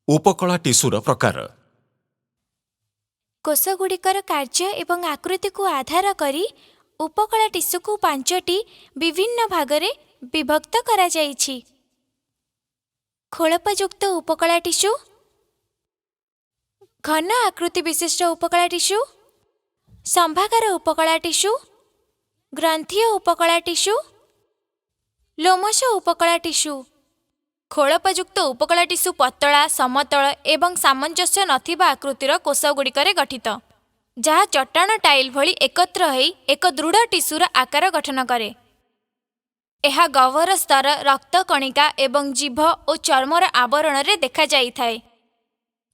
ଉପକଳା ଟିସୁର ପ୍ରକାର। କୋଷଗୁଡ଼ିକର କାର୍ଯ୍ୟ ଏବଂ ଆକୃତିକୁ ଆଧାର କରି ଉପକଳା ଟିସୁକୁ ପାଞ୍ଚଟି ବିଭିନ୍ନ ଭାଗରେ ବିଭକ୍ତ କରାଯାଇଛି। ଖୋଳପାଯୁକ୍ତ ଉପକଳା ଟିସୁ, ଘନ ଆକୃତି ବିଶିଷ୍ଟ ଉପକଳା ଟିସୁ, ସମ୍ଭାକାର ଉପକଳା ଟିସୁ, ଗ୍ରନ୍ଥୀୟ ଉପକଳା ଟିସୁ, ଲୋମଶ ଉପକଳା ଟିସୁ। ଖୋଳପାଯୁକ୍ତ ଉପକଳା ଟିସୁ ପତଳା, ସମତଳ ଏବଂ ସାମଞ୍ଜସ୍ୟ ନଥିବା ଆକୃତିର କୋଷଗୁଡ଼ିକରେ ଗଠିତ, ଯାହା ଚଟାଣ ଟାଇଲ୍ ଭଳି ଏକତ୍ର ହେଇ ଏକ ଦୃଢ଼ ଟିସୁର ଆକାର ଗଠନ କରେ। ଏହା ଗହ୍ୱର ସ୍ତର, ରକ୍ତ କଣିକା ଏବଂ ଜିଭ ଓ ଚର୍ମର ଆବରଣରେ ଦେଖାଯାଇଥାଏ।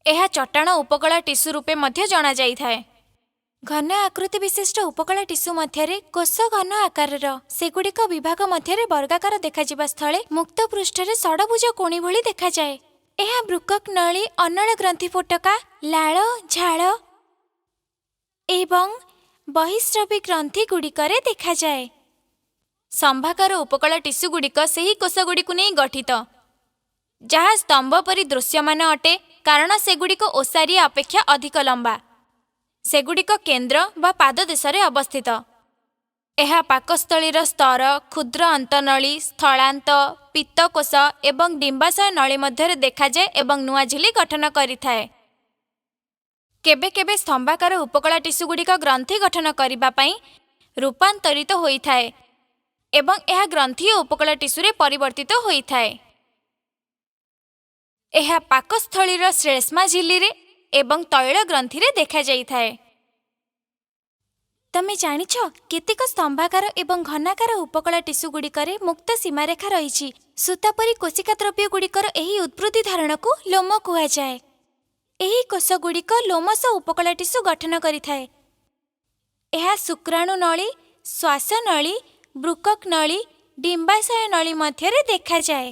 ଏହା ଚଟାଣ ଉପକଳା ଟିସୁ ରୂପେ ମଧ୍ୟ ଜଣାଯାଇଥାଏ। ଘନ ଆକୃତି ବିଶିଷ୍ଟ ଉପକଳା ଟିସୁ ମଧ୍ୟରେ କୋଷ ଘନ ଆକାରର। ସେଗୁଡ଼ିକ ବିଭାଗ ମଧ୍ୟରେ ବର୍ଗାକାର ଦେଖାଯିବା ସ୍ଥଳେ ମୁକ୍ତ ପୃଷ୍ଠରେ ଷଡ଼ଭୁଜ କୋଣି ଭଳି ଦେଖାଯାଏ। ଏହା ବୃକକ୍ ନଳୀ, ଅନଳ ଗ୍ରନ୍ଥି ଫୋଟକା, ଲାଳ, ଝାଳ ଏବଂ ବହିଃସ୍ରବୀ ଗ୍ରନ୍ଥିଗୁଡ଼ିକରେ ଦେଖାଯାଏ। ସମ୍ଭାକାର ଉପକଳା ଟିସୁଗୁଡ଼ିକ ସେହି କୋଷଗୁଡ଼ିକୁ ନେଇ ଗଠିତ, ଯାହା ସ୍ତମ୍ଭ ପରି ଦୃଶ୍ୟମାନ ଅଟେ, କାରଣ ସେଗୁଡ଼ିକ ଓସାରିଆ ଅପେକ୍ଷା ଅଧିକ ଲମ୍ବା। ସେଗୁଡ଼ିକ କେନ୍ଦ୍ର ବା ପାଦଦେଶରେ ଅବସ୍ଥିତ। ଏହା ପାକସ୍ଥଳୀର ସ୍ତର, କ୍ଷୁଦ୍ର ଅନ୍ତନଳୀ, ସ୍ଥଳାନ୍ତ, ପିତ୍ତକୋଷ ଏବଂ ଡିମ୍ବାଶୟ ନଳୀ ମଧ୍ୟରେ ଦେଖାଯାଏ ଏବଂ ନୂଆ ଝିଲ୍ଲୀ ଗଠନ କରିଥାଏ। କେବେ କେବେ ସ୍ତମ୍ଭାକାର ଉପକଳା ଟିସୁଗୁଡ଼ିକ ଗ୍ରନ୍ଥି ଗଠନ କରିବା ପାଇଁ ରୂପାନ୍ତରିତ ହୋଇଥାଏ ଏବଂ ଏହା ଗ୍ରନ୍ଥୀୟ ଉପକଳା ଟିସୁରେ ପରିବର୍ତ୍ତିତ ହୋଇଥାଏ। ଏହା ପାକସ୍ଥଳୀର ଶ୍ଳେଷ୍ମା ଝିଲ୍ଲୀରେ ଏବଂ ତୈଳ ଗ୍ରନ୍ଥିରେ ଦେଖାଯାଇଥାଏ। ତମେ ଜାଣିଛ, କେତେକ ସ୍ତମ୍ଭାକାର ଏବଂ ଘନାକାର ଉପକଳା ଟିସୁଗୁଡ଼ିକରେ ମୁକ୍ତ ସୀମାରେଖା ରହିଛି। ସୂତା ପରି କୋଶିକା ଦ୍ରବ୍ୟଗୁଡ଼ିକର ଏହି ଉଦ୍ବୃତ୍ତି ଧାରଣକୁ ଲୋମ କୁହାଯାଏ। ଏହି କୋଷଗୁଡ଼ିକ ଲୋମଶ ଉପକଳା ଟିସୁ ଗଠନ କରିଥାଏ। ଏହା ଶୁକ୍ରାଣୁ ନଳୀ, ଶ୍ୱାସନଳୀ, ବୃକକ୍ ନଳୀ, ଡିମ୍ବାଶୟ ନଳୀ ମଧ୍ୟରେ ଦେଖାଯାଏ।